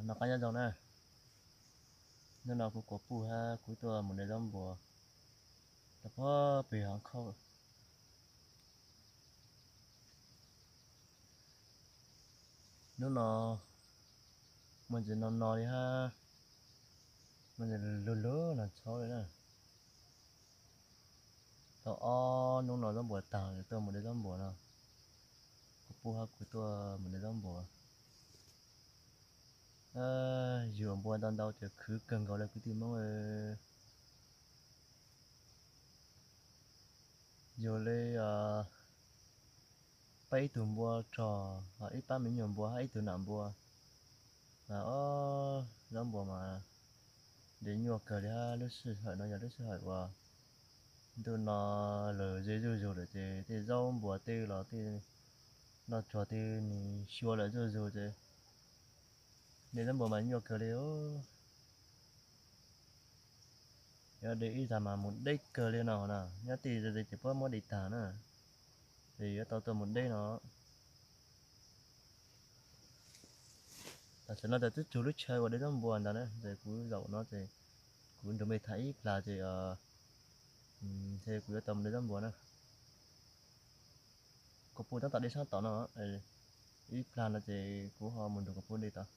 Noj qab nyob zoo na. Hnub no kuv kuv puj hab kuv tuaj mus de zaub npua rau puag pem hoob khauj. Hnub no muaj ntsis no no li hab, muaj ntsis lug lug no txhaub li na. Tau ob hnub no zaub npua taag, tuaj mus de zaub npua no. Kuv puj hab kuv tuaj mus de zaub npua. Yug npua ntau ntau ces khwv kawg nkaus le kwv tij Hmoob. Yug li peb ib tug npua rog, ib pab me nyuam npua hab ib tug nam npua. Ob zaub npua mas de nyuaj kawg li hab. Lub sij hawm no yog lub sij hawm uas ntuj no lawm ze zuj zug lawm ces tej zaub npua tej los tej noj tsuag tej nws xyuas lawm zuj zug ces de zaub npua mas nyuaj kawg li. Yog de ib zag mas mus deb kawg li no na, nyob tej zag ces puab muab de taag na, ces yuav tau tuaj mus deb no. Tam sim no ces twb txug lub chaw uas de zaub npua ntawd na, ces kuv zaum no ces kuv nrug mej tham ib plag ces, ces kuv yuav tau mus de zaub npua na. Kuv puj tab tom de sab tom no, ib plag no ces kuv ho mus nrug kuv puj de tod.